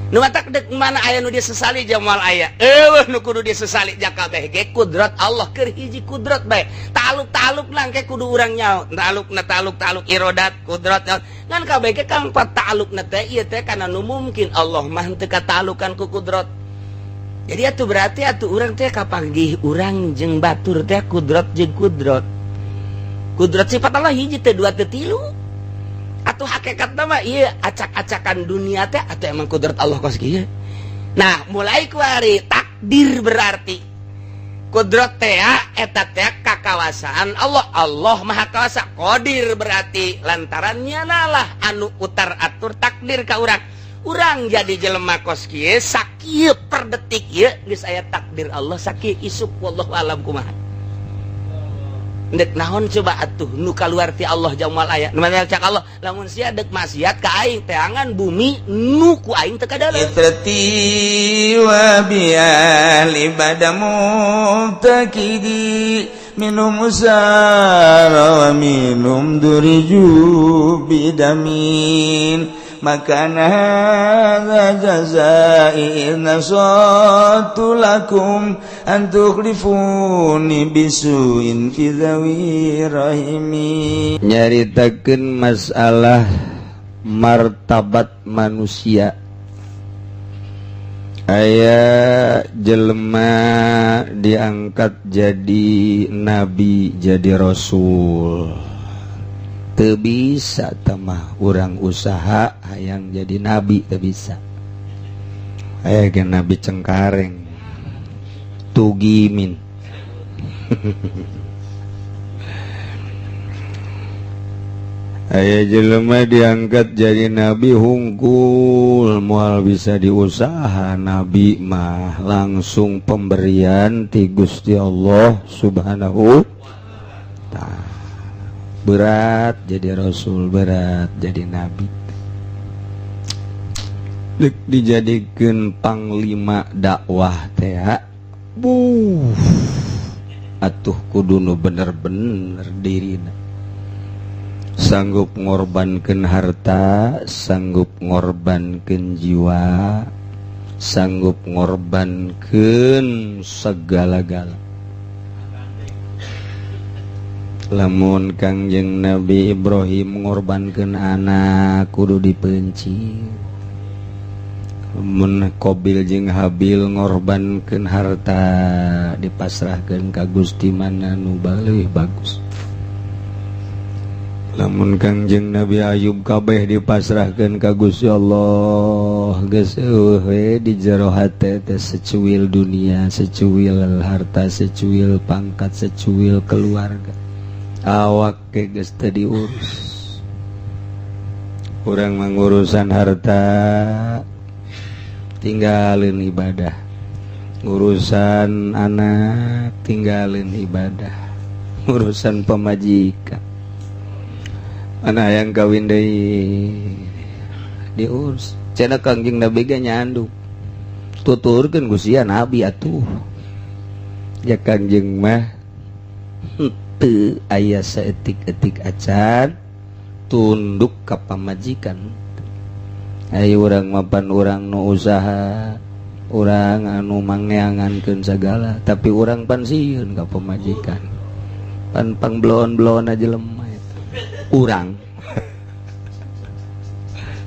Nu matak dek mana aya nu disesali jamal aya. Eueuh nu kudu disesali jakabeh ge kudrat Allah keur hiji kudrat bae. Taluk-taluk langke kudu urang nyaho. Talukna taluk-taluk irodat kudrat ngan kabeh ge kang patalukna teh ieu teh kana nu mungkin Allah mah teu katalukan ku kudrat. Jadi atuh berarti atuh urang teh kapanggih urang jeung batur teh kudrat jeung kudrat. Kudrat sifat Allah hiji teh dua teh tilu. Atau hakikat nama iya acak-acakan dunia teh atau emang kudrat Allah kos kieu. Nah, mulai kuari takdir berarti kudrat teh eta teh kakawasaan Allah. Allah Maha Kawasa. Qadir berarti lantarannya nalah anu utar atur takdir ka urang. Urang jadi jelema kos kieu sakieu per detik ieu geus aya takdir Allah sakieu isuk wallahu alam kumaha. Dek naon coba atuh nu kaluar ti Allah jamal aya. Nu cak Allah lamun sia dek maksiat ka aing teangan bumi nu ku aing teu kadalem. Itrati wa biali badamu takidi minum usara wa minum duriju bidamin makana hadza jazai nasatu lakum an tukhlifuni bisuin fi dhawi rahimi. Nyaritakeun masalah martabat manusia. Aya jelema diangkat jadi nabi, jadi rasul. Teu bisa tamah urang usaha hayang jadi nabi teu bisa. Aya ge nabi Cengkareng Tugimin. Aya jelema diangkat jadi nabi hungkul moal bisa diusaha nabi mah langsung pemberian ti Gusti Allah Subhanahu ta'ala. Berat jadi rasul, berat jadi nabi. Dek dijadikeun panglima dakwah teh buh atuh kudu nu bener-bener dirina. Sanggup ngorbankeun harta, sanggup ngorbankeun jiwa, sanggup ngorbankeun segala-gala. Lamun Kangjeng Nabi Ibrahim ngorbankeun anak kudu dipenci. Lamun Qabil jeung Habil ngorbankeun harta dipasrahkeun ka Gusti mana nu leuwih bagus. Lamun Kangjeng Nabi Ayub kabeh dipasrahkeun ka Gusti Allah geus eueuh we di jero hate teh secuil dunia, secuil harta, secuil pangkat, secuil keluarga. Awak ke geus teu diurus. Urang mengurusan harta tinggalin ibadah, urusan anak tinggalin ibadah, urusan pemajikan anak yang kawin deui diurus. Cenah Kangjeng Nabi ge nyandung tuturkeun ku sia nabi atuh. Ya Kangjeng mah teu aya saeutik-eutik acan tunduk ka pamajikan. Ayo urang mapan urang nu usaha, urang anu mangneangankeun sagala, tapi urang pan sieun ka pamajikan. Pan pangbloon-bloon aja lemah eta. Urang.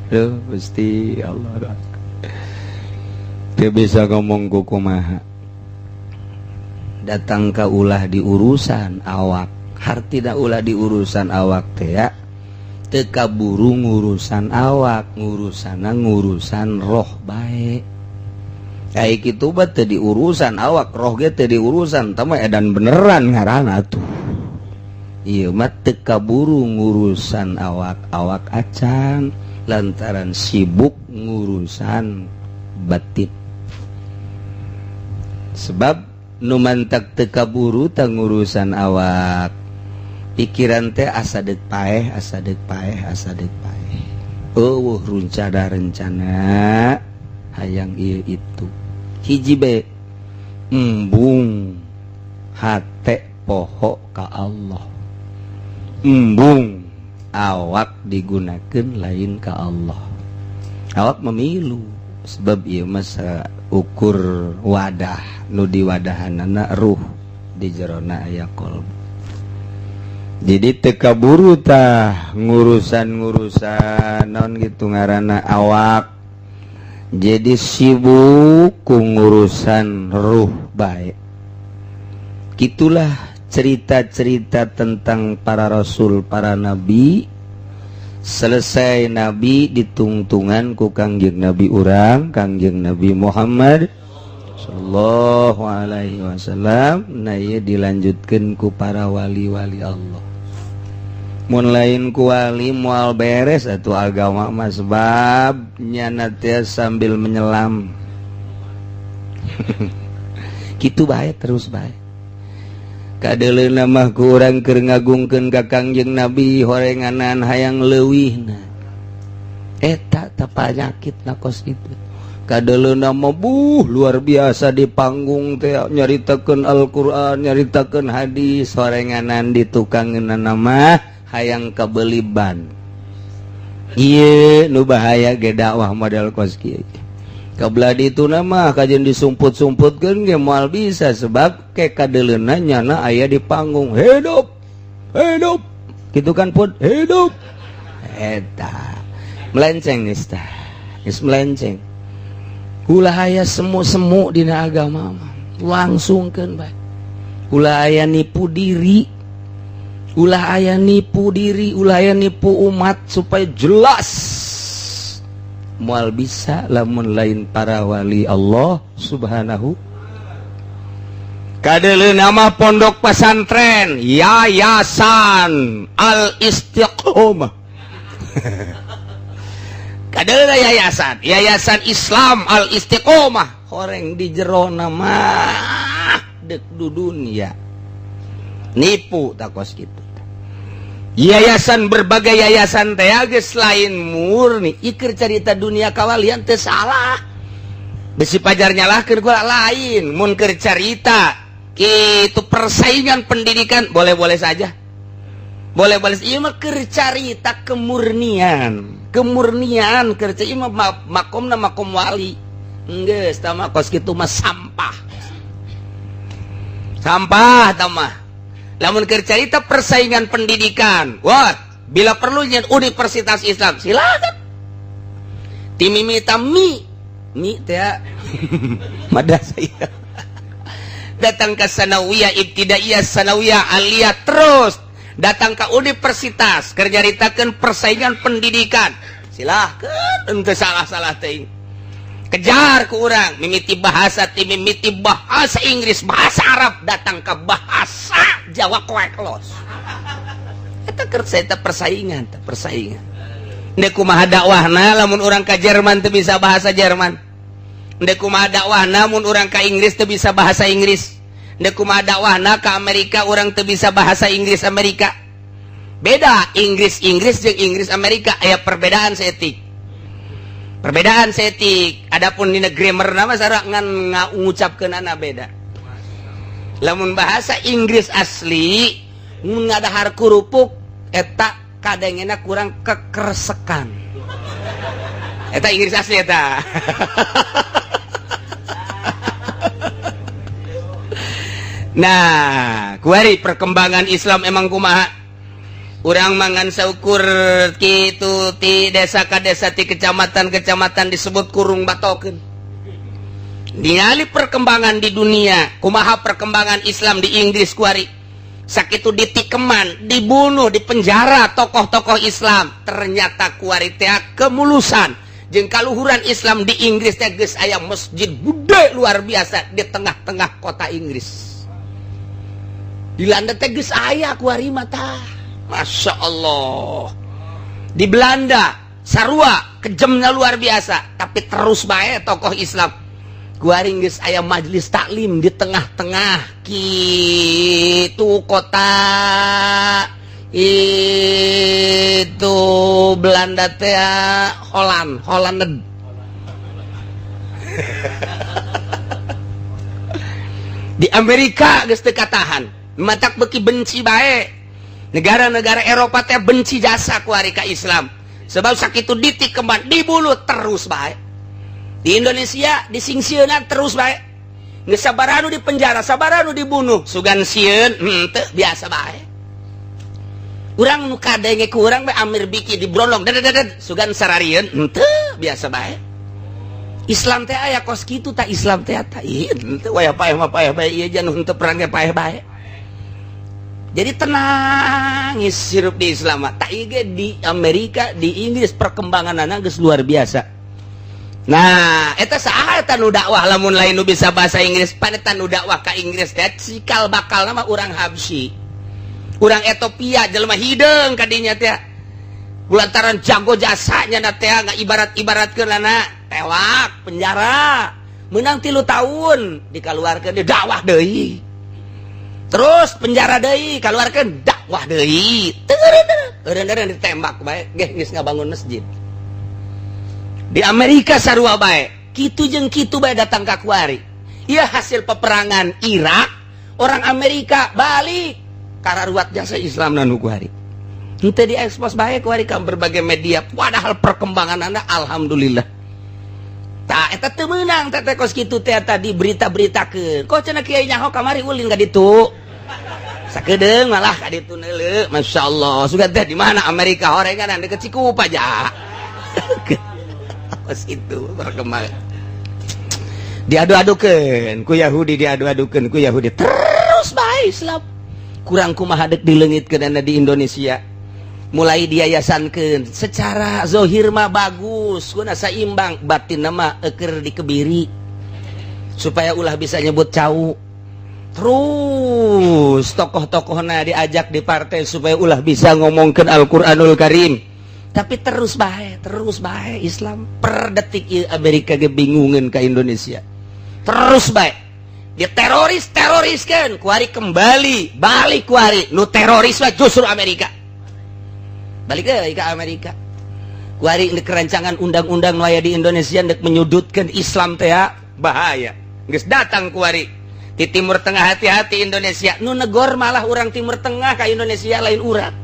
Duh, Gusti Allah. Teu bisa ngomong ku kumaha. Datang ka ulah di urusan awak. Hartina ulah di urusan awak teh ya. Teu kaburu ngurusan awak, ngurusana ngurusan roh bae. Ai kitu mah teu diurusan awak, roh ge teu diurusan, tah mah edan beneran ngaranna tuh. Ieu mah teu kaburu ngurusan awak, awak acan lantaran sibuk ngurusan batin. Sebab nu mantak teu kaburu tah ngurusan awak. Pikiran teh asa deuk paeh, asa deuk paeh, asa deuk paeh. Eueuh rencana rencana hayang ieu itu. Hiji be embung hate poho ka Allah. Embung awak digunakeun lain ka Allah. Awak memilu. Sebab ieu mah ukur wadah nu diwadahanana ruh, di jerona aya kolbu. Jadi teu kaburu tah ngurusan-ngurusan naon gitu ngaranna awak, jadi sibuk ku ngurusan ruh bae. Gitulah cerita-cerita tentang para rasul, para nabi. Selesai nabi, ditungtungan ku Kangjeng Nabi urang, Kangjeng Nabi Muhammad Sallallahu Alaihi Wasallam. Nah, ieu dilanjutkan ku para wali-wali Allah. Mun lain ku wali, moal beres atau agama mah, sebab nyana teh sambil menyelam gitu bae, terus bae. Kadeleuna mah ku urang keur ngagungkeun ka Kangjeng Nabi, horenganan hayang leuwihna. Eta tah panyakit na kos itu. Kadeleuna mah buh luar biasa di panggung teh nyaritakeun Al-Qur'an, nyaritakeun hadis, horenganan di tukangeunana mah hayang kabeli ban. Ieu nu bahaya ge dakwah model kos kieu. Kebelah itu nama kajian disumput-sumputkeun ge moal bisa, sebab ke kadeleuna nyana aya di panggung, hidup hidup gitu kan, pun hidup eta melenceng geus tah, geus melenceng. Ulah aya semu-semu dina agama mah, langsungkeun bae. Ulah aya nipu diri, ulah aya nipu diri, ulah aya nipu umat supaya jelas. Moal bisa lamun lain para wali Allah Subhanahu. Kadeleuna mah pondok pesantren, Yayasan Al Istiqomah, kadeleuna yayasan Yayasan Islam Al Istiqomah, horeng di jero mah dek dudunya nipu tah kos gitu. Yayasan, berbagai yayasan teh geus lain murni ikir cerita dunia kawalian teh salah, besi pajar nyalahkeun gua lain. Mun keur carita itu persaingan pendidikan, boleh-boleh saja, boleh-boleh. Ieu mah keur carita kemurnian, kemurnian keur ieu mah makomna makom wali. Geus tah mah kos kitu mah sampah, sampah tah mah. Lamun keur carita persaingan pendidikan, wah, bila perlu universitas Islam silakan. Timimita mi mi teh madrasah, datang ke sanawiyah, ibtidaiyah, sanawiyah, aliyah, terus datang ke universitas keur nyaritakeun persaingan pendidikan, silahkan, ente salah-salah teuing. Kejar ke urang mimiti bahasa, ti mimiti bahasa Inggris, bahasa Arab, datang ke bahasa Jawa koek los. Eta keur eta persaingan teh, persaingan. Ndek kumaha dakwahna lamun urang ka Jerman teu bisa bahasa Jerman? Ndek kumaha dakwahna mun urang ka Inggris teu bisa bahasa Inggris? Ndek kumaha dakwahna ka Amerika urang teu bisa bahasa Inggris Amerika? Beda Inggris Inggris jeung Inggris Amerika, aya perbedaan seetik, perbedaan seetik. Adapun dina grammar nama sarua, ngan ngucapkeunana beda. Lamun bahasa Inggris asli mun ngadahar kerupuk, eta kadangena kurang kekersekan. Eta Inggris asli eta. Nah, kuari perkembangan Islam emang kumaha? Urang mangan saukur kitu ti desa ka desa, ti kecamatan kecamatan disebut kurung batokeun. Ningali perkembangan di dunia, kumaha perkembangan Islam di Inggris kuari. Sakitu ditikeman, dibunuh, dipenjara tokoh-tokoh Islam. Ternyata kuari teh kemulusan jeung kaluhuran Islam di Inggris teh geus aya masjid gede luar biasa di tengah-tengah kota Inggris. Di Belanda teh geus aya kuari mah tah. Masya Allah. Di Belanda sarua kejamnya luar biasa, tapi terus bae tokoh Islam. Kuari geus aya majelis taklim di tengah-tengah kitu kota itu Belanda teh, Holland, Holland. Di Amerika geus teu katahan, matak beuki benci bae. Negara-negara Eropa teh benci jasa kuari ka Islam, sebab sakitu ditikeman, dibunuh, terus bae. Di Indonesia disingsieunan terus bae. Geus sabaraha nu di penjara, sabaraha nu dibunuh, sugan sieun henteu, biasa bae. Urang nu kadenge ku urang bae Amir Biki dibrondong ded, sugan sararieun henteu, biasa bae. Islam teh aya kos kitu tah. Islam teh tah ieu henteu, waya paeh mah paeh bae, ieu jan henteu perang ge paeh bae. Jadi tenang hirup di Islam mah. Tak ieu di Amerika, di Inggris perkembangan geus luar biasa. Nah, eta saha eta nu dakwah lamun lain nu bisa bahasa Inggris? Pan eta nu dakwah ka Inggris teh cikal bakal nama urang Habsyi, urang Ethiopia, jelema hideung kadinya teh. Lantaran jago jasanya na teh nggak ibarat-ibaratkeun anak tewak penjara, menang 3 tahun, dikeluarkan, di dakwah deui, terus penjara deui, keluarkan, dakwah deui, teu ditembak bae ge geus ngabangun masjid. Di Amerika sarua bae, kitu jeung kitu bae datang ka kuari. Ieu hasil peperangan Irak, orang Amerika balik kararuat jasa Islam nu kuari. Henteu diekspos bae kuari ka berbagai media, padahal perkembangan anda alhamdulillah. Tak eta teu meunang teh teh kos kitu teh tadi berita-beritakeun. Kok cenah kiai nyaho kamari ulin ka ditu. Sakedeung malah ka ditu neuleu, masyaallah. Sugan teh di mana Amerika horengan deket Cikupa aja. Kos itu perkembangan. Diadu-adukeun ku Yahudi, diadu-adukeun ku Yahudi. Terus bae Islam. Kurang kumaha dek dileungitkeun di Indonesia. Mulai diayasankeun secara zohir mah bagus, guna saimbang, batin nama eker dikebiri supaya ulah bisa nyebut cau. Terus tokoh-tokohna diajak di partai supaya ulah bisa ngomongkan Al-Quranul Karim, tapi terus bae, terus bae Islam. Per detik ieu Amerika ge bingungan ke Indonesia, terus bae dia teroris teroris kan. Kuari kembali balik, kuari nu teroris mah justru Amerika, balik ke Amerika. Kuari kerancangan undang-undang nu aya di Indonesia ndek menyudutkan Islam teh bahaya, geus datang kuari di Timur Tengah, hati-hati Indonesia. Nu negor malah orang Timur Tengah ke Indonesia, lain urang.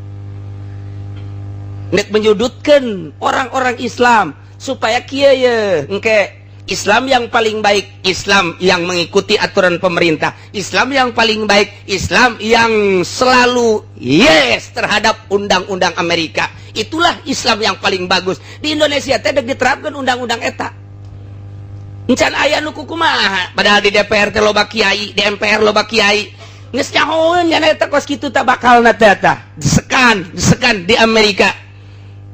Ndek menyudutkan orang-orang Islam supaya kieu ye engke Islam yang paling baik Islam yang mengikuti aturan pemerintah, Islam yang paling baik Islam yang selalu yes terhadap undang-undang Amerika, itulah Islam yang paling bagus. Di Indonesia teh diterapkan undang-undang eta encan aya nu kumaha, padahal di DPR teh loba kiai, di MPR loba kiai, geus nyahoeun nya eta kos kitu tah bakalna teh tah disekan disekan di Amerika.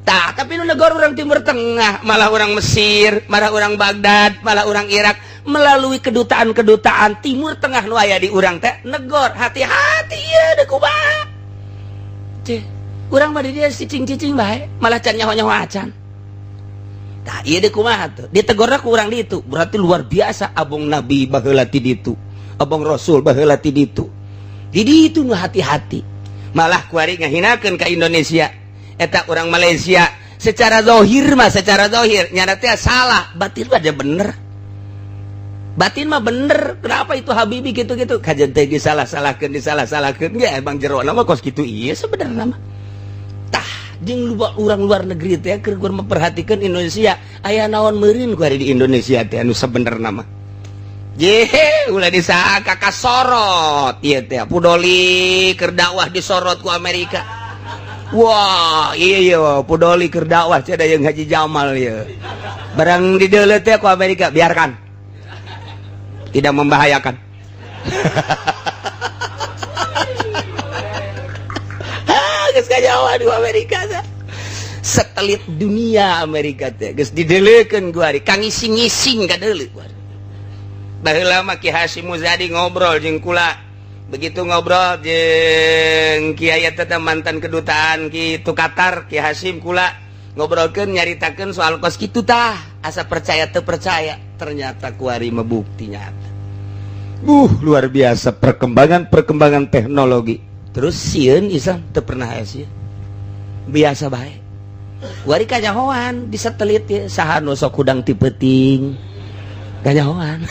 Tah, tapi nu negara orang Timur Tengah, malah orang Mesir, malah orang Baghdad, malah orang Irak melalui kedutaan-kedutaan Timur Tengah nu aya di urang teh negor, hati-hati ya deuk kumaha. Cih, urang mah di dia cicing-cicing bae, malah can nyaho-nyaho acan. Tah, ieu deuk kumaha tuh? Ditegorna ku urang di itu, berarti luar biasa abong Nabi baheula ti ditu, abong Rasul baheula ti ditu. Di ditu nu hati-hati. Malah kuari ngahinakeun ka Indonesia. Eta orang Malaysia secara zohir mah, secara zohir nyana teh salah, batin mah dia bener, batin mah bener. Kenapa itu Habibie gitu-gitu kajian teh disalah-salahkeun, disalah-salahkeun ge emang jero nama kos gitu. Iya, sebenarnya mah tah jeung luar orang luar negeri teh keur memperhatikan Indonesia aya naon meureun ku di Indonesia teh anu sebenarnya mah. Ye, ulah disangka kasorot ieu teh Pudoli keur dakwah disorot ku Amerika. Wah, iya iya Pudoli keur dakwah cenah jeung Haji Jamal ieu. Barang dideuleu teh ku Amerika, biarkan. Tidak membahayakan. Ah, geus kanyahoan di Amerika teh. Satelit dunia Amerika teh geus dideuleukeun ku ari kang ngising-ngising kadeuleu ku ari. Baheula mah Ki Hasyim Muzadi ngobrol jeung kula, begitu ngobrol jeung kiai eta mantan kedutaan kitu Qatar, Ki Hasyim kula ngobrolkeun, nyaritakeun soal kos kitu tah, asa percaya teu percaya, ternyata kuari mah bukti nyata. Luar biasa perkembangan-perkembangan teknologi. Terus sieun Islam teu pernah aya sieun, biasa bae. Kuari kanyahoan di satelit ya, saha nu sok hudang ti peuting kanyahoan.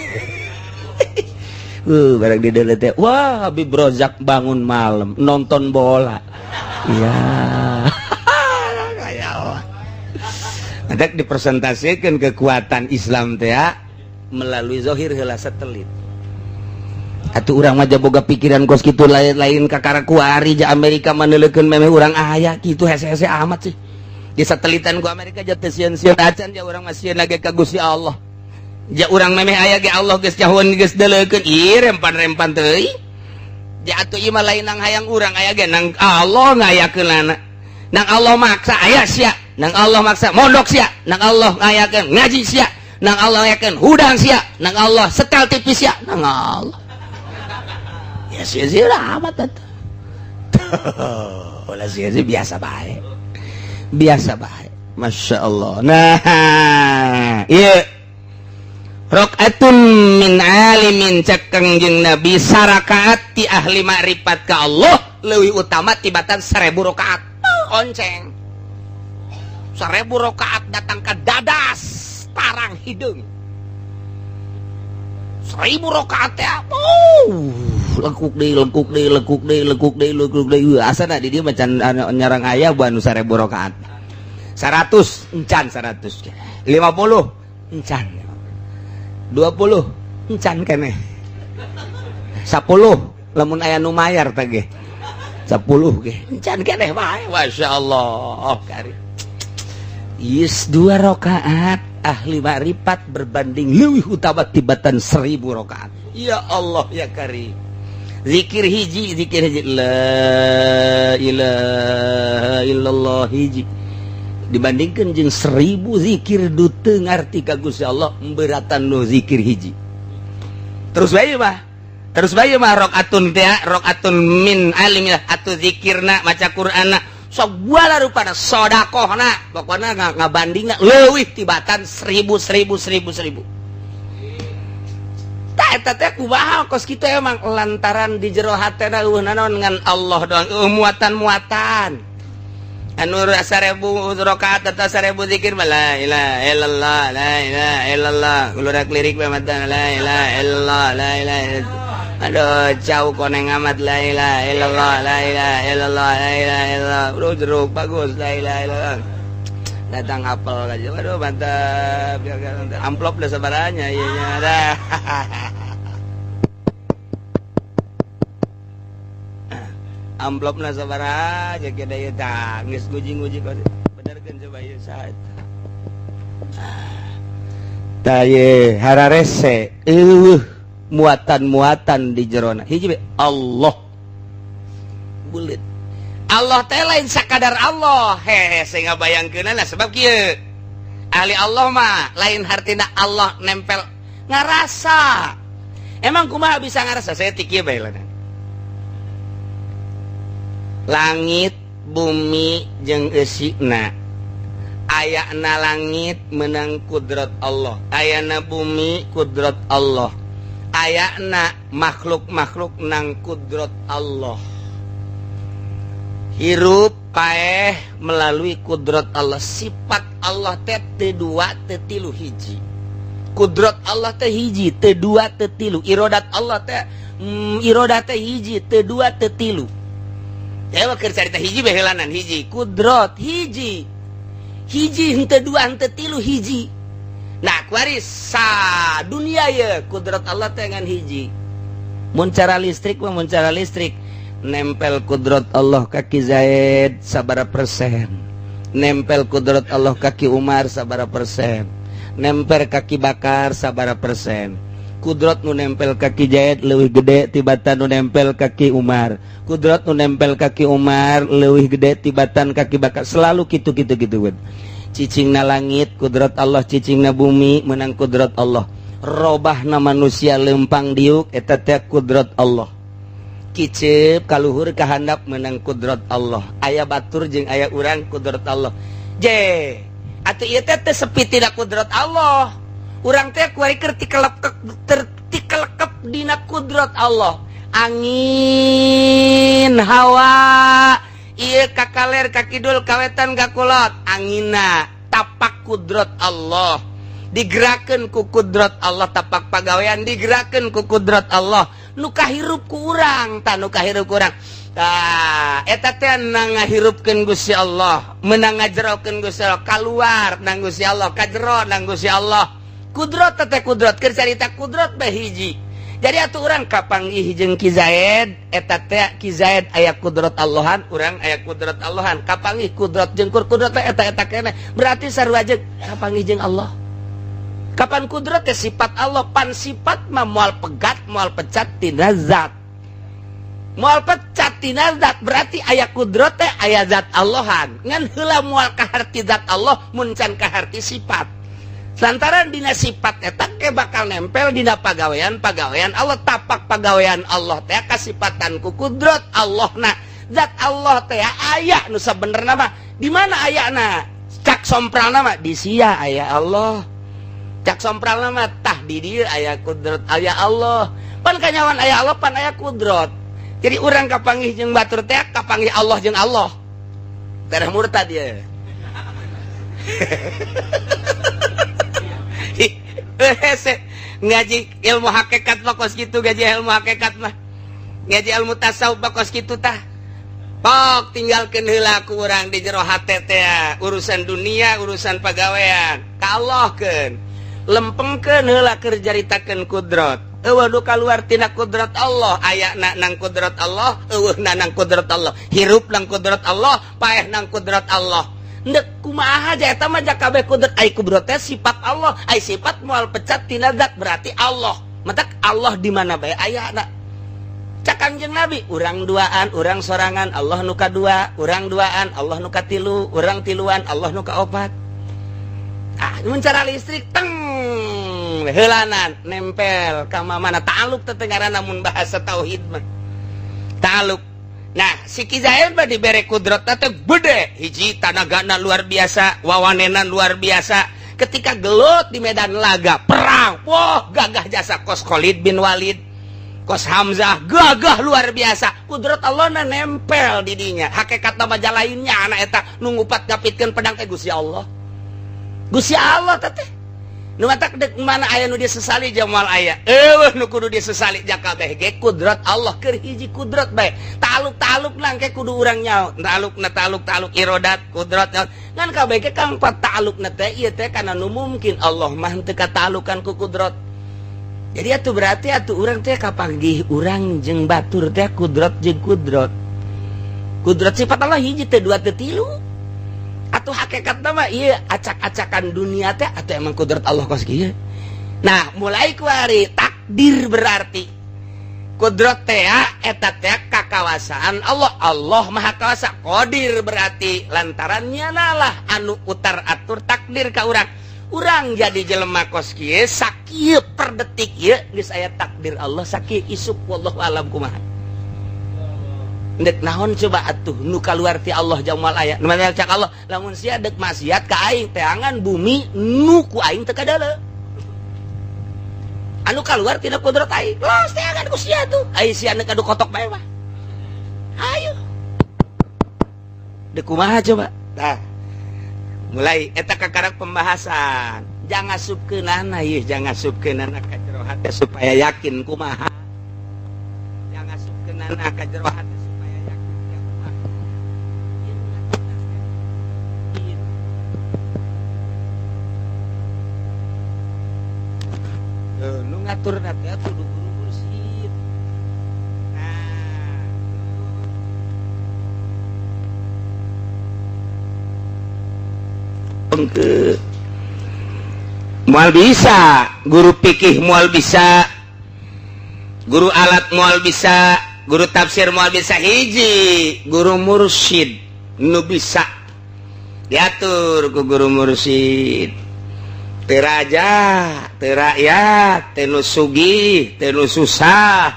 Barang di teh, wah, Habib Rozak bangun malam nonton bola. Ya, kayak. Matak dipresentasikan kekuatan Islam teh melalui zahir heula satelit. Atuh urang mah boga pikiran kos kitu lain-lain kakara kuari ja Amerika maneulekeun memeh urang aya kitu hese-hese amat sih. Di satelitan ku Amerika ja teu sieun-sieun acan ja urang mah sieun lagi ka Gusti Allah. Ja urang memeh aya ge Allah geus nyahoan geus deuleukeun ieu rempan-rempan teuing. Ja atuh ieu mah lain nang hayang urang aya ge nang Allah ngayakeunana. Nang Allah maksa aya sia, nang Allah maksa mondok sia, nang Allah ngayakeun ngaji sia, nang Allah ngayakeun hudang sia, nang Allah setel TV sia, nang Allah. Ya sia-sia amat atuh. Ulah sia-sia biasa bae. Biasa bae. Masya Allah. Nah, iya. Rakaatun min alimin cek Kangjeng Nabi sarakaat ti ahli makrifat ka Allah leuwih utama tibatan 1000 rakaat. Onceng. 1000 rakaat datang ke dadas tarang hideung. 1000 rakaat teh. Oh, lekuk deui, lekuk deui, lekuk deui, lekuk deui, lekuk deui. Asana di dieu macan nyarang aya buan 1000 rakaat. 100 encan 100. 50 encan. 20 encan keneh. 10 lamun aya nu mayar teh ge. 10 ge encan keneh bae. Masyaallah. Kari. Yes, 2 rakaat ahli makrifat berbanding leuwih utama tibatan 1000 rakaat. Ya Allah ya Karim. Zikir hiji, zikir hiji la ilaha illallah hiji dibandingkan jeung 1000 zikir du teu ngarti ka Gusti Allah beratan nu zikir hiji. Terus bae mah. Terus bae mah rakaatun teh rakaatun min alim atuh zikirna maca Qur'anna sagala rupana sedekahna pokona ngabandingna leuwih tibatan 1000 1000 1000 1000. Tah eta teh kumaha kos kitu emang lantaran di jero hatena eueuh nanaon ngan Allah doang eueuh muatan-muatan. Anu 1000 rakaat atau 1000 zikir mah la ilaha illallah la ilaha illallah keluar lirik mah matan la ilaha illallah la ilaha illallah. Aduh jauh koneng amat la ilaha illallah la ilaha illallah la ilaha illallah. Bro jeruk bagus la ilaha illallah. Datang apel aja. Waduh mantap. Amplop dah sabaranya ieu nya dah. Amplopna sabaraha aja kita ieu tah geus nguji-nguji benerkeun coba ieu saha eta. Tah ye hararese eueuh muatan-muatan di jerona. Hiji be Allah. Bulit. Allah teh lain sakadar Allah. Hehe saya ngabayangkeunana sebab kieu. Ahli Allah mah lain hartina Allah nempel ngarasa. Emang kumaha bisa ngarasa? Saya ti kieu bae lah. Langit bumi jeung eusina ayana langit menang kudrat Allah, ayana bumi kudrat Allah, ayana makhluk-makhluk nang kudrat Allah. Hirup paeh melalui kudrat Allah. Sifat Allah teh teu dua teu tilu hiji. Kudrat Allah teh hiji teu dua teu tilu. Irodat Allah teh irodat teh hiji teu dua teu tilu. Ewa keur carita hiji bae heulanan hiji kudrat hiji hiji henteu dua henteu tilu hiji. Nah kuari sa dunia ye kudrat Allah teh ngan hiji. Mun cara listrik mah mun cara listrik nempel kudrat Allah kaki Zaid sabara persen, nempel kudrat Allah kaki Umar sabara persen, nempel kaki Bakar sabara persen. Kudrat nu nempel kaki Zaid leuwih gede tibatan nu nempel kaki Umar. Kudrat nu nempel kaki Umar leuwih gede tibatan kaki Bakar. Selalu kitu kitu kitu. Cicingna langit kudrat Allah, cicingna bumi menang kudrat Allah. Robahna manusia lempang diuk eta teh kudrat Allah. Kicep kaluhur kahandap menang kudrat Allah. Aya batur jeung aya urang kudrat Allah. Je, atuh ieu teh teu sepi tina kudrat Allah. Urang teh kuari keur tikelekep dina kudrat Allah. Angin hawa ieu ka kaler ka kidul ka wetan ka kulot, anginna tapak kudrat Allah. Digerakeun ku kudrat Allah, tapak pagawean digerakeun ku kudrat Allah. Nu kahirup ku urang, tah nu kahirup ku urang. Tah eta teh ngahirupkeun Gusti Allah, menang ngajerokeun Gusti Allah, kaluar nang Gusti Allah, kajero nang Gusti Allah. Kudrot teh kudrot keur carita kudrot bae hiji. Jadi atuh urang kapanggih jeung Ki Zaid, eta teh Ki Zaid aya kudrot Allahan, urang aya kudrot Allahan. Kapanggih kudrot jeung kudrot teh eta eta keneh. Berarti sarua jeung kapanggih jeung Allah. Kapan kudrot teh sifat Allah, pan sifat mah moal pegat, moal pecat tina zat. Moal pecat tina zat berarti aya kudrot teh aya zat Allahan. Ngan heula moal kaharti zat Allah mun can kaharti sifat. Lantaran dina sifat eta ke bakal nempel dina pagawean-pagawean Allah, tapak pagawean Allah teh kasipatan ku kudrot Allah na. Zat Allah teh aya nu sabenerna mah. Di mana ayana? Cak sompralna mah di sia aya Allah. Cak sompralna mah tah di dieu aya kudrot aya Allah. Pan kanyawan aya Allah pan aya kudrot. Jadi urang kapanggih jeung batur teh kapanggih Allah jeung Allah. Tereh murtad ieu. Ngaji ilmu hakikat mah kos kitu, ngaji ilmu hakikat mah. Ngaji ilmu tasawuf mah kos kitu tah. Pok tinggalkeun heula ku urang di jero hate teh urusan dunia, urusan pagawean. Ka Allahkeun. Lempengkeun heula keur caritakeun kudrot. Eueuh nu kaluar tina kudrat Allah, aya na nang kudrat Allah, eueuh na nang kudrat Allah, hirup nang kudrat Allah, paeh nang kudrat Allah. Ndek kumaha aja eta mah kabeh kudrat, ai kudrat teh sifat Allah, ai sifat moal pecat tina zat berarti Allah. Matak Allah di mana bae aya na. Cak Kanjeng Nabi, urang duaan, urang sorangan, Allah nu kadua, urang duaan, Allah nu katilu, urang tiluan, Allah nu kaopat. Ah, mun cara listrik teng heulanan nempel ka mana ta'aluk teh ngaranna mun bahasa tauhid mah. Ta'aluk. Nah, si Ki Zaid mah dibere kudrat teh gede, hiji tanagana luar biasa, wawanenan luar biasa. Ketika gelut di medan laga, perang, wah gagah jasa kos Khalid bin Walid, kos Hamzah, gagah luar biasa. Kudrat Allah na nempel di dinya. Hakikat nama lainnya anak eta nu ngupat ngapitkeun pedang teh Gusti Allah. Gusti Allah teh nu matak dek mana aya nu disesali jamal aya. Eueuh nu kudu disesali jakabeh ge kudrat Allah keur hiji kudrat bae. Taluk-taluk nangke kudu urang nyaho. Talukna taluk-taluk irodat kudrat ngan kabeh ge kang talukna teh ieu teh kana nu mungkin Allah mah teu katalukan ku kudrat. Jadi atuh berarti atuh urang teh kapanggih urang jeung batur teh kudrat jeung kudrat. Kudrat sifat Allah hiji teh dua teh tilu. Atau hakikat nama iya acak-acakan dunia teh atau emang kudrat Allah kos kieu. Nah, mulai kuari takdir berarti kudrat teh eta teh kakawasaan Allah. Allah Maha Kawasa. Qadir berarti lantarannya nalah anu utar atur takdir ka urang. Urang jadi jelema kos kieu sakieu per detik ieu geus aya takdir Allah sakieu isuk wallahu alam kumaha. Ndek naon coba atuh nu kaluar ti Allah jamal aya. Nu mana cak Allah lamun sia dek maksiat ka aing teangan bumi nu ku aing teu kadale. Anu kaluar tina kudrat aing. Los teangan ku sia tuh. Ai sia neuk adu kotok bae mah. Ayo. Dek kumaha coba? Tah. Mulai eta kakarak pembahasan. Jangan asupkeunana ieu, jangan asupkeunana ka jero hate supaya yakin kumaha. Jangan asupkeunana ka jero hate supaya yakin kumaha. Nu ngatur teh kudu guru mursyid. Nah, moal bisa guru fikih moal bisa, guru alat moal bisa, guru tafsir moal bisa, hiji guru mursyid nu bisa diatur ku guru mursyid. Teu raja, teu rakyat, teu nu sugih, teu nu susah.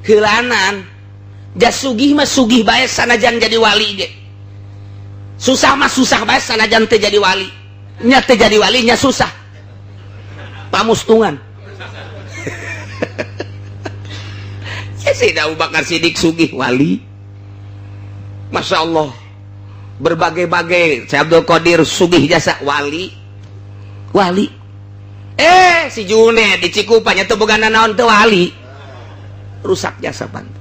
Heulanan jas sugih mah sugih bae sanajan jadi wali ge. Susah mah susah bae sanajan teu jadi wali. Nya teu jadi wali nya susah. Pamustungan. Ya Sayyidina Abu Bakar Siddiq sugih wali. Masya Allah. Berbagai-bagai Syekh Abdul Qadir sugih jasa wali. Wali. Si June di Cikupa nya teu boga naon teu wali. Rusak jasa bantu.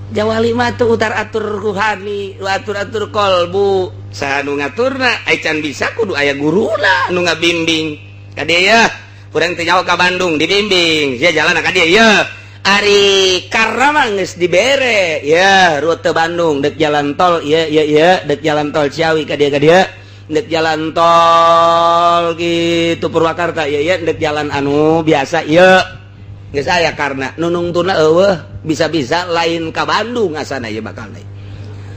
Jawali mah tuh utar atur ruhani, atur-atur kolbu. Saha nu ngaturna? Ai can bisa, kudu aya guruna nu ngabimbing. Ka dieu ya, urang teh nyaho ka Bandung dibimbing. Sia jalan ka dieu ya. Ari karena mah geus dibere ya rute Bandung dek jalan tol ya ya ya, dek jalan tol Ciawi ka dieu, ka dieu, dek jalan tol gitu Purwakarta ya ya, dek jalan anu biasa ya. Geus aya karena nu nungtuna eueuh, bisa-bisa lain ka Bandung asana ya, bakal deui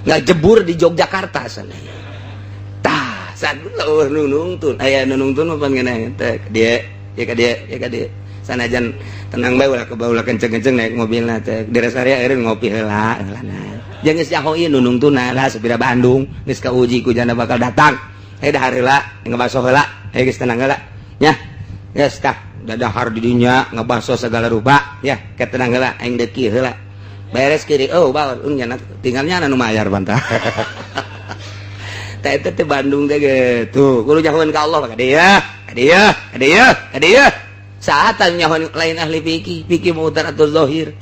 ngajebur di Yogyakarta asana. Tah, saat eueuh nu nungtun, aya nu nungtun mah pan ngeunah teh dia ya, ka dieu ya, ka dieu. Sanajan tenang bae, ulah ke ulah kenceng-kenceng naik mobilna teh, di rest area eureun ngopi heula heula. Jeung geus nyaho ieu nu nungtuna lah, sapira Bandung geus kauji ku jana bakal datang. Eh, dahar heula, ngebaso heula, eh, geus tenang heula nya. Geus tah, dahar di dinya ngebaso segala rupa ya, ke tenang heula, aing deuk heula. Beres kiri, oh baur nyana tinggalnya nu mayar bantah. Tah, eta teh Bandung teh gitu, kudu nyahoeun ka Allah ka dieu, ka dieu, ka dieu, ka dieu. Saatan nyahoan lain ahli fikih, fikih mau atur zahir.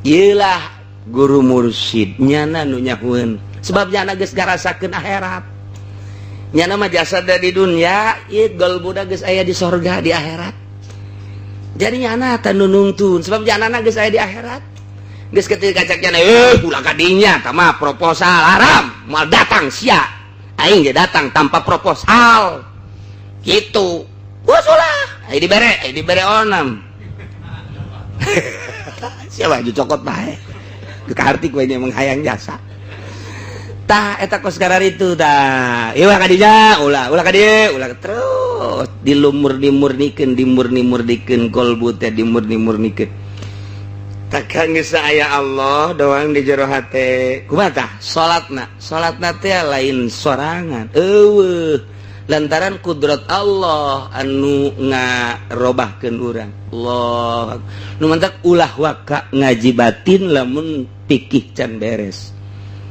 Iyalah guru mursyid nyana nu nyahoeun, sebab nyana geus ngarasakeun akhirat. Nyana mah jasad di dunia, ieu qalbuna geus aya di sorga, di akhirat. Jadi nyana teh nu nungtun, sebab nyana geus aya di akhirat. Geus ketika cak nyana, eh, ulah ka dinya, tah mah proposal haram, moal datang sia. Aing ge datang tanpa proposal. Gitu. Wah, ulah, ayo dibere, ayo dibere onam. Siapa baju cokot bae. Kekarti ku emang hayang jasa. Tah, eta kos itu tah. Ieu ka dinya, ulah, ulah ka dieu, ulah terus dilumur-dimurnikeun, dimurni-murnikeun kolbu teh, dimurni-murnikeun. Takkan geus aya Allah doang di jero hate. Kumaha tah? Salatna, salatna teh lain sorangan. Eueuh. Lantaran kudrat Allah anu ngarobahkeun urang. Allah nu mantak ulah waka ngaji batin lamun pikih can beres.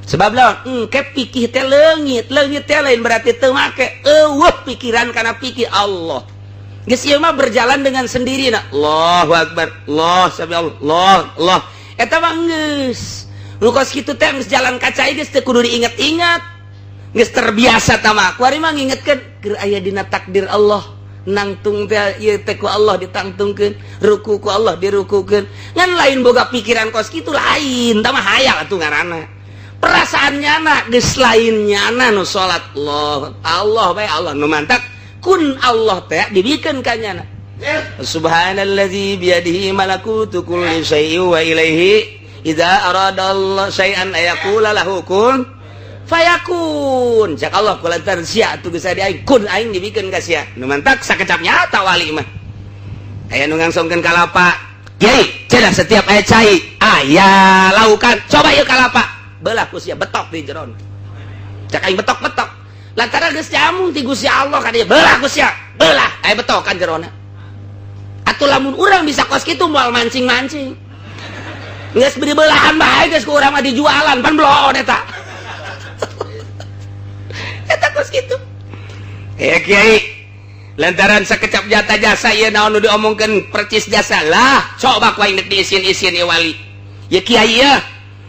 Sebab lawan engke pikih teh leungit, leungit teh lain berarti teu make, eueuh pikiran kana pikir Allah. Geus ieu mah berjalan dengan sendiri na. Allahu akbar, Allah sami Allah, Allah, Allah. Eta mah geus. Nu kos kitu teh geus jalan kaca, geus teu kudu diinget-inget. Geus terbiasa tama. Kuari mah ngingetkeun keur aya dina takdir Allah. Nangtung teh ieu teh ku Allah ditangtungkeun, ruku ku Allah dirukukeun. Ngan lain boga pikiran kos kitu lain, tah mah hayal atuh ngaranna. Perasaan nyana geus lain nyana nu salat, Allah, Allah bae, Allah nu mantak kun Allah teh dibikeun ka nyana. Subhanalladzi biyadihi malakutu kulli syai'in wa ilaihi idza arada Allah syai'an ayaqula lahu kun fayakun. Cak Allah, kulantaran sia atuh geus di aing, kun aing dibikeun ka sia. Nu mantak sakecap nyata wali mah. Aya nu ngangsongkeun kalapa. Kiai, cenah setiap aya cai, aya laukan, coba ieu kalapa. Belah ku sia, betok di jeron. Cak aing betok-betok. Lantaran geus nyamung ti Gusti Allah ka dieu, belah ku sia, belah, aya betokan jerona. Atuh lamun urang bisa kos kitu moal mancing-mancing. Geus beri belahan bae geus ku urang mah dijualan, pan bloon eta. Eta kos kitu. Eh, kiai, lantaran sakecap jata jasa ieu naon nu diomongkeun percis jasa lah, coba ku aing diisin-isin ieu wali. Ya kiai ya.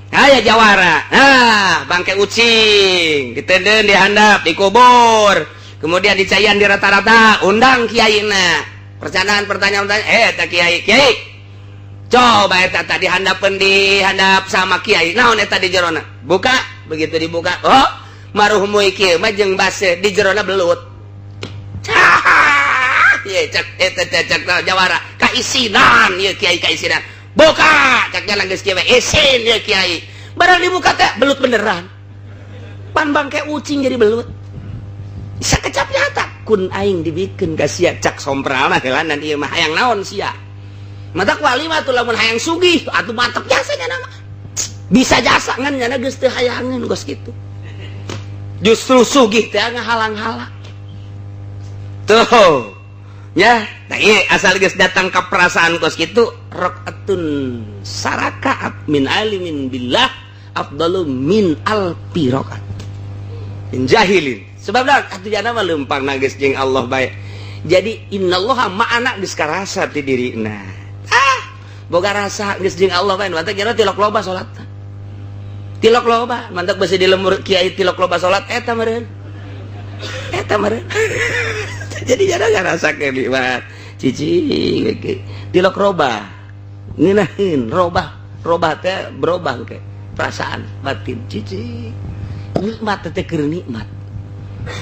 Aya jawara. Nah, bangke ucing ditenden dihandap dikubur. Kemudian dicayan di rata-rata, undang kiaina. Percandaan pertanyaan pertanyaan, eh tak kiai, kiai. Coba eta tadi handapeun di handap sama kiai. Naon eta di jerona? Buka, begitu dibuka, oh, maruhum kieu mah jeung base di jerona belut. Ye cak eta cak jawara kaisinan ieu kiai, kaisinan. Buka, cak nya geus kieu isin ieu kiai. Barang dibuka teh belut beneran. Pan bangke ucing jadi belut. Sakecap nyata kun aing dibikeun ka sia, cak sompralna heulanan ieu mah hayang naon sia. Matak wali mah atuh lamun hayang sugih atuh mantep jasa nya mah. Bisa jasa ngan nyana geus teu hayangeun kos kitu. Justru sugih teh ngahalang-halang. Tuh. Ya, nah iya, asal geus datang ke perasaan kos kitu, rakaatun sarakaat min alimin billah afdalu min alfi rakaat min jahilin. Sebab dah atuh jana mah leumpang geus jeung Allah bae. Jadi innallaha ma'ana geus karasa ti dirina. Ah, boga rasa geus jeung Allah bae, nu teh kira tilok loba salatna. Tilok loba, mantak besi di lemur kiai tilok loba salat eta meureun. Eta meureun. Jadi jangan ngarasakeun nikmat. Cicing tilok robah. Ngeunaheun robah, robah teh berubah ke perasaan batin cicing. Nikmat teh keur nikmat.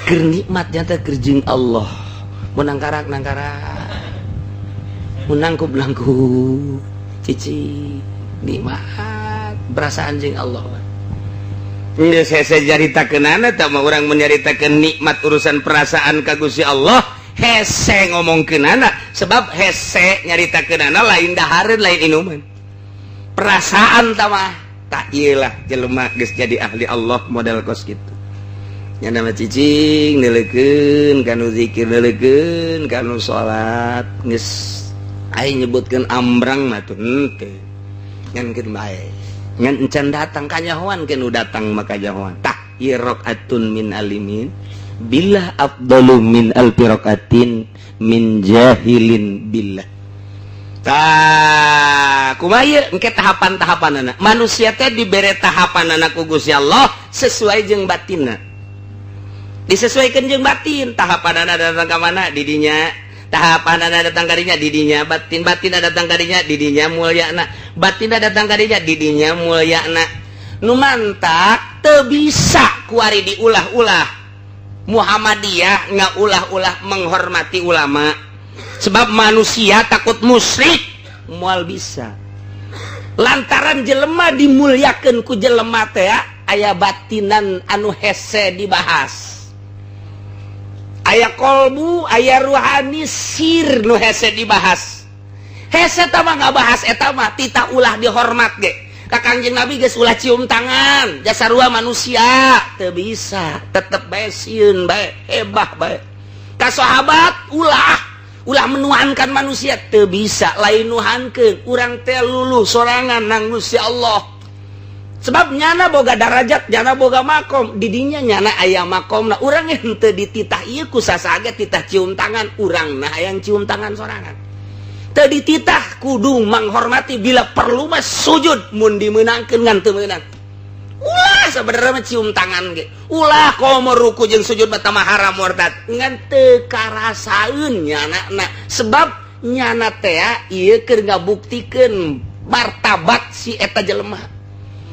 Keur nikmat nyata keur jeung Allah. Mun nangkarak nangkarak. Mun nangkup nangkup. Cicing nikmat perasaan jeung Allah. Geus hese nyaritakeunana tah mah urang menyaritakeun nikmat urusan perasaan ka Gusti Allah, hese ngomongkeunana sebab hese nyaritakeunana lain dahareun, lain inuman. Perasaan tah mah tak ieu lah jelema geus jadi ahli Allah model kos kitu. Nya nama cicing neuleukeun kanu zikir, neuleukeun kanu salat, geus aing nyebutkeun ambrang mah tuh henteu. Ngan keun bae. Ngan encan datang kanyahoan ke nu datang maka kanyahoan. Tah ieu rakaatun min alimin billah afdalu min alfi rakaatin min jahilin billah. Tah kumaha ieu engke tahapan-tahapanana. Manusia teh dibere tahapanana ku Gusti Allah sesuai jeung batinna. Disesuaikan jeung batin, tahapanana datang ka mana didinya, tahapanana datang kadinya didinya, batin batinna datang kadinya didinya mulyana, batinna datang kadinya didinya mulyana. Nu mantak teu bisa kuari diulah-ulah. Muhammadiyah ngaulah-ulah menghormati ulama sebab manusia takut musyrik, moal bisa lantaran jelema dimuliakeun ku jelema teh aya batinan anu hese dibahas, aya kolbu, aya ruhani sir nu hese dibahas. Hese tah mah ngabahas eta mah tita ulah dihormat ge ka Kangjeng Nabi geus ulah cium tangan jasa rua manusia teu bisa, tetep bae sieun bae, hebah bae. Ka sahabat ulah ulah menuhankan manusia teu bisa, lain nuhankeun urang teh luluh sorangan nang Gusti Allah sebab nyana boga darajat, nyana boga makom, didinya nyana aya makomna. Urang henteu dititah ieu ku sasaha titah cium tangan, urang nah hayang cium tangan sorangan teu dititah kudu menghormati, bila perlu mah sujud mun dimeunangkeun ngan teu meunang. Ulah sebenarnya mah cium tangan ge ulah, komo ruku jeung sujud mah tamah haram murtad, ngan teu karasaeun nyana na sebab nyana teh ieu keur ngabuktikeun martabat si eta jelema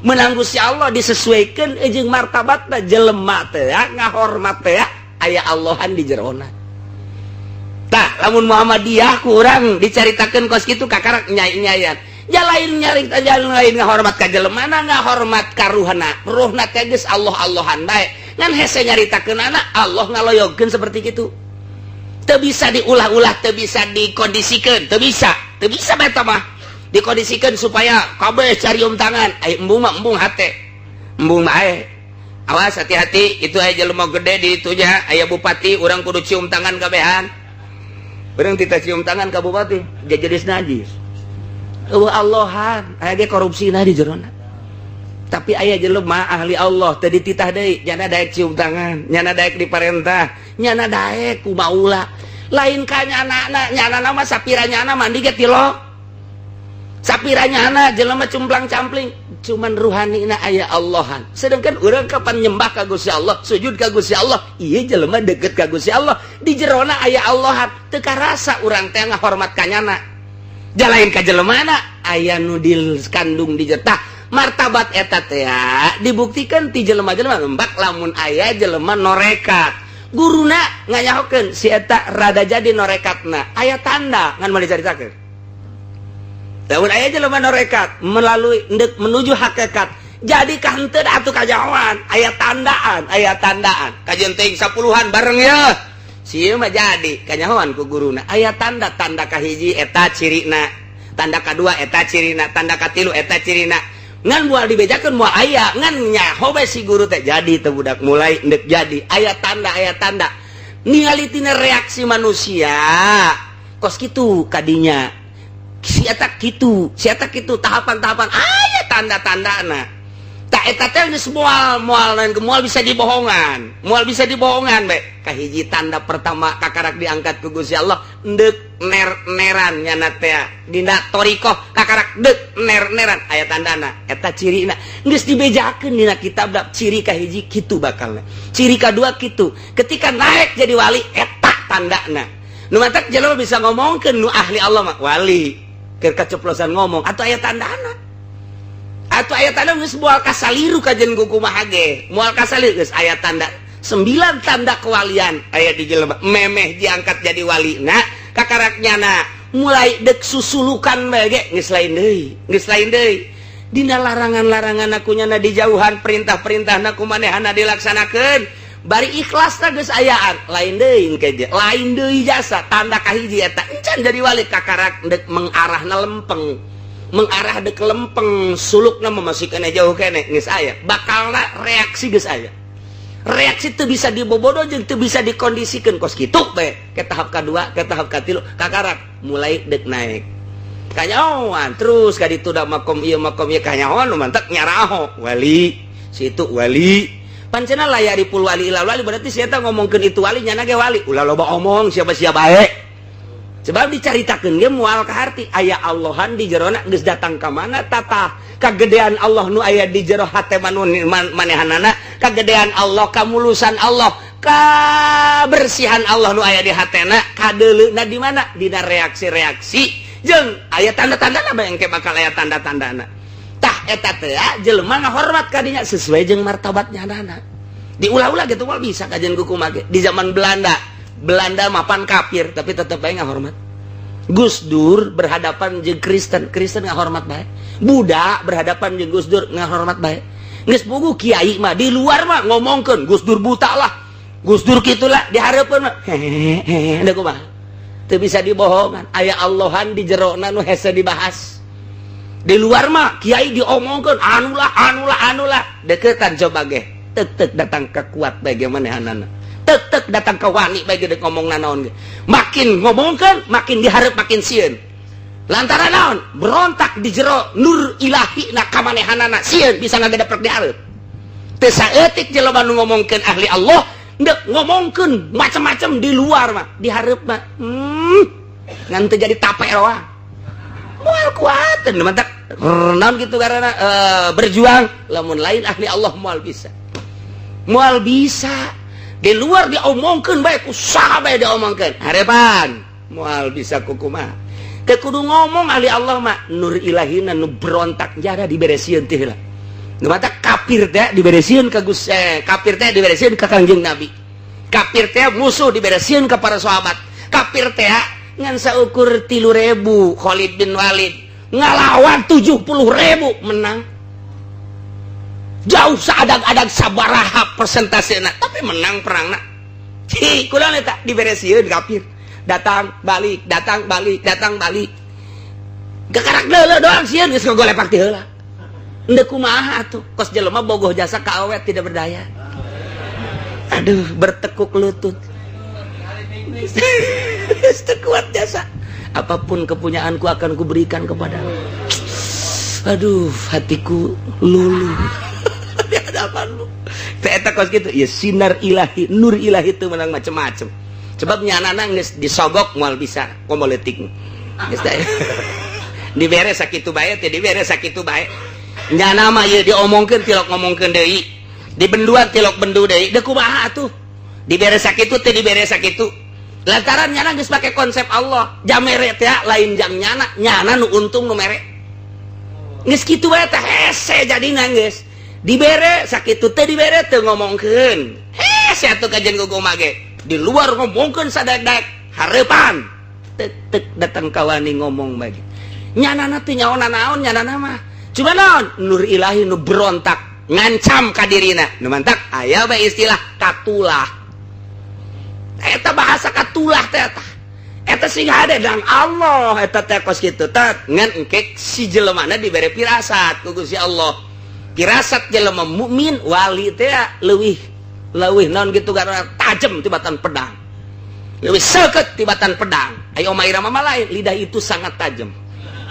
menang Gusti Allah, disesuaikan jeung martabatna jelema teh ngahormat teh aya Allahan di jerona. Tah lamun Muhammadiyah kurang dicaritakeun kos kitu kakarak nyai-nyayan ja lain nyari jalan lain ngahormat ka jelemana, ngahormat ka ruhna, ruhna teh geus Allah-Allahan bae ngan hese nyaritakeun anak Allah ngaloyogkeun seperti kitu. Teu bisa diulah-ulah, teu bisa dikondisikeun, teu bisa, teu bisa eta mah dikondisikan supaya kabeh carium tangan. Ai embung mah embung hate embung mah ae. Awas, hati-hati itu aya jelema gede di itunya, aya bupati, urang kudu cium tangan kabehan. Bareng tita cium tangan ka bupati jadi najis. Eueuh Allahan, aya ge korupsina di jerona. Tapi aya jelema ahli Allah teu dititah deui, nyana daek cium tangan, nyana daek diparentah, nyana daek kumaula lain ka nyana. Nyana mah sapira nyana mandi ge tilok, sapira nyana jelema cumplang campling, cuman ruhani na aya Allahan. Sedangkan urang kapan nyembah ka Gusti Allah, sujud ka Gusti Allah, ieu jelema deket ka Gusti Allah, di jerona aya Allahan, teu karasa urang teh ngahormat ka nyana jalain ka jelemana aya nu kandung di jetah martabat eta teh dibuktikan ti jelema-jelema. Mbak lamun aya jelema norekat, guruna nganyahokeun si eta rada jadi norekatna, aya tanda ngan moal dicaritakeun. Lamun aya jelema norekat melalui ndek menuju hakikat jadi kahenteu atuh kajahoan, aya tandaan, aya tandaan kajian teuing sapuluhan bareng ya si ieu mah jadi kanyahoan ku guruna, aya tanda, tanda kahiji eta cirina, tanda kadua eta cirina, tanda katilu eta cirina, ngan moal dibejakeun, moal aya, ngan nyaho bae si guru teh jadi teu budak mulai ndek jadi aya tanda, aya tanda ningali tina reaksi manusia kos kitu kadinya si eta kitu, si eta kitu, tahapan-tahapan aya tanda-tandana. Tak eta teh geus moal moal lain, moal bisa dibohongan, moal bisa dibohongan bae. Kahiji, tanda pertama kakarak diangkat ku Gusti Allah, endek ner-neran nyana teh dina thoriqoh, kakarak dek ner-neran aya tandana. Eta cirina geus dibejakeun dina kitab da, ciri kahiji kitu bakalna, ciri kadua kitu, ketika naik jadi wali eta tandana. Nu matak jelema bisa ngomongkeun nu ahli Allah mah wali, keur kaceplosan ngomong atau aya tandana, atau aya tanda geus moal kasaliru kajen kumaha ge moal kasaliru. Geus aya tanda, sembilan tanda kewalian aya di jelema memeh diangkat jadi wali. Nah, kakarak nyana mulai dek susulukan bae ge geus lain deui, geus lain deui. Dina larangan-larangan aku nyana dijauhan, perintah-perintah ku manehana dilaksanakeun bari ikhlas geus ayaan, lain deui engke, lain deui jasa. Tanda kahiji eta encan jadi wali, kakarak dek mengarahna lempeng, mengarah dek lempeng, sulukna masih kena jauh kene, geus aya bakalna reaksi, geus aya reaksi teu bisa dibobodo jeung teu bisa dikondisikan kos kitu bae. Ke tahap kedua, ke tahap katilu, kakarak mulai dek naik kanyahoan terus ka ditu da makom ieu, makom ieu, kanyahoan nu mantak nyaraho wali situ wali. Pancena la ya'riful wali illa wali, berarti si eta ngomongkeun itu wali, nyana ge wali. Ulah loba omong, siapa-siapa bae, sebab dicaritakeun ge moal kaharti. Aya Allahan di jerona, geus datang ka mana tata kagedean Allah nu aya di jero hate manehanana, kagedean Allah, kamulusan Allah, kabersihan Allah nu aya di hatena, kadeuleuna di mana? Dina reaksi-reaksi jeung aya tanda-tandana bae, engke bakal aya tanda-tandana. Tah, eta teh jelema ngahormat kadinya sesuai jeung martabatnya nana. Diulah-ulah gitu moal bisa kajian kumaha ge. Di zaman Belanda, Belanda mapan kafir, tapi tetap bae ngahormat. Gus Dur berhadapan jeung Kristen, Kristen ngahormat bae. Buddha berhadapan jeung Gus Dur, ngahormat bae. Geus puguh kiai mah di luar mah ngomongkeun Gus Dur buta lah, Gus Dur kitulah, di hareupeun mah hehehe. Da kumaha, teu bisa dibohongan, aya Allahan di jerona nu hese dibahas. Di luar mah kiai diomongkeun anulah, anulah, anulah, deketan coba ge tek tek datang ke kuat bagaimana, tek tek datang ke wani bae gede ngomong nanaon ge. Makin ngomongkeun makin diharap, makin sieun. Lantaran naon? Berontak di jero nur ilahi na kamanehanana, sieun bisa ngagedeprek di hareup. Teu saeutik jelema nu ngomongkeun ahli Allah, ndek ngomongkeun macam-macam di luar mah, di hareup mah ngan teu jadi tape doang, moal kuat. Mantak naon gitu karena berjuang lamun lain ahli Allah moal bisa, moal bisa. Di luar diomongkeun bae, usaha bae diomongkeun, harapan moal bisa kukumaha. Teu kudu ngomong ahli Allah mah, nur ilahina nu berontak jara diberesieun teh heula. Nu matak kafir teh diberesieun ka Gus, kafir teh diberesieun ka Kangjeng Nabi, kafir teh musuh diberesieun ka para sahabat. Kafir teh ngan saukur 3000, Khalid bin Walid ngalawan 70.000, menang jauh saadang-adang sabaraha persentasena, tapi menang perangna. Ci kurang eta diberesieun kafir, datang balik, datang balik, datang balik, gakarak deuleu doang sieun, geus ngogolepak ti heula. Endek kumaha atuh? Kos jelema bogoh jasa ka awet tidak berdaya, aduh, bertekuk lutut. Teu kuat jasa, apapun kepunyaanku akan kuberikan kepadamu, aduh, hatiku luluh di hadapanmu. Teh eta kos kitu ya, sinar ilahi, nur ilahi itu menang macem-macem, sebab nyanana geus disogok moal bisa komo leutik. Geus teh dibere sakitu bae teh, dibere sakitu bae. Nyana mah ieu diomongkeun tilok ngomongkeun deui, dibenduan tilok bendu deui. Deuk kumaha atuh? Dibere sakitu teh, dibere sakitu, lantaran nyana geus pake konsep Allah, jamere teh lain jang nyana, nyana nu untung nu mere. Geus kitu bae teh hese jadina. Geus dibere sakitu teh, dibere teu ngomongkeun, hese atuh kajian kumaha ge. Di luar ngomongkeun sadek-dek, hareupan tek tek datang kawani ngomong bagi nyana teh nyaona naon. Nyana mah cuma naon? Nur ilahi nu berontak ngancam ka dirina. Nu mantak aya bae istilah katulah. Eta bahasa katulah teh eta eta sing hade dang Allah eta teh kos kitu tet. Ngan engke si jelemana dibere pirasat ku Gusti Allah. Pirasat jelema mukmin wali teh leuwih leuwih naon gitu karena tajam tibatan pedang, leuwih seukeut tibatan pedang. Ayo Oma Irama mah lain, lidah itu sangat tajam,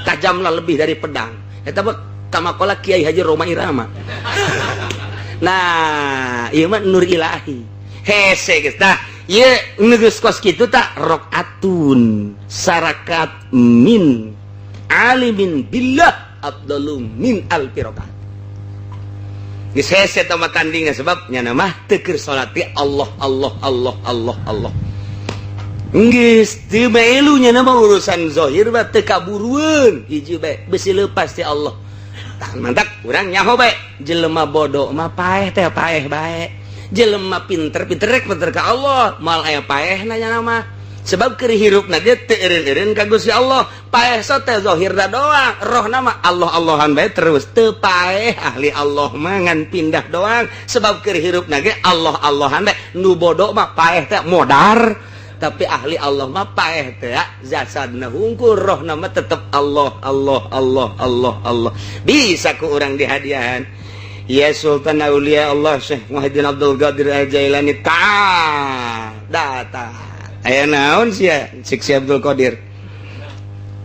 tajamlah lebih dari pedang. Eta mah Kama qala Kiai Haji Rhoma Irama. Nah, ieu mah nur ilahi. Hese geus tah. Ieu geus kos kitu tah, rakaatun sarakat min alimin billah afdalu min alfi rakaat. Geus hese tah mah tandingna, sebab nya mah teu keur salat ge Allah, Allah, Allah, Allah, Allah. Geus teu melu nya mah urusan zahir mah, teu kaburueun, hiji bae besi leupas ti Allah. Tah, mantak urang nyaho bae, jelema bodoh mah paeh teh paeh bae, jelema pinter pinter rek pinter ka Allah, moal aya paeh nanya nama, sebab keur hirupna dia teu eureun-eureun ka Gusti Allah. Paeh so teh zahirna doang, rohna mah Allah Allahan bae terus, teu paeh. Ahli Allah mah ngan pindah doang, sebab keur hirupna ge Allah Allahan bae. Nu bodoh mah paeh teh modar, tapi ahli Allah mah paeh teh jasadna hungkul, rohna mah tetep Allah, Allah, Allah, Allah, Allah. Bisa ku urang dihadiahan ya Sultan Aulia Allah Syekh Muhyiddin Abdul Qadir Al-Jailani. Ta datang, aya naon sia? Cik si Abdul Qadir.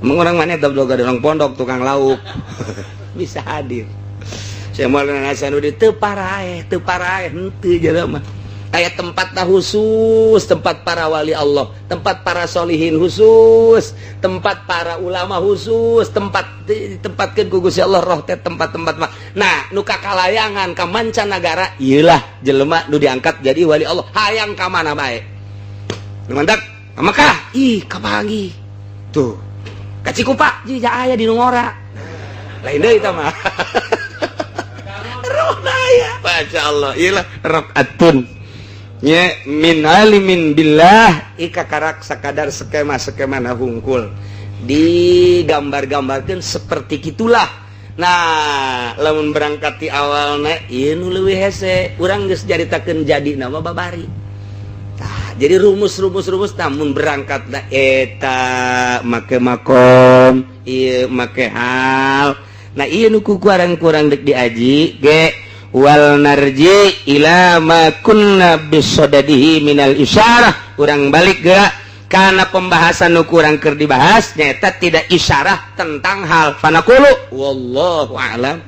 Emang orang mana Abdul Qadir? Orang pondok, tukang lauk, bisa hadir. Saya Maulana Hasanuddin teu paraeh, teu paraeh henteu. Jelema aya tempat khusus, tempat para wali Allah, tempat para solihin khusus, tempat para ulama khusus, tempat ditempatkeun ku Gusti Allah roh teh tempat-tempat mah. Nah, nu kakalayangan ka mancanagara ieulah jelema nu diangkat jadi wali Allah, hayang ka mana bae. Nu mantak ka Mekah, ih kapanggih tuh ka Cikupa, jika aya di nu ngora lain deui eta mah. Roh aya, Masya Allah, iyalah rakaatun nya min alimin billah ika karak sakadar skema skema na hungkul digambar-gambarkan seperti gitulah. Nah, lamun berangkat di awalna ieu nu leuwih hese, urang geus caritakeun jadi nama babari. Tah, jadi rumus-rumus rumus, namun berangkat na eta make makom ieu, make hal. Nah, ieu nu ku kurang-kurang dek diaji ge, wal narji ila ma kunna bisodadihi minal isyarah. Urang balik geura karena pembahasan nu kurang keur dibahas nyata tidak isyarah tentang hal. Fanaqulu wallahu a'lam.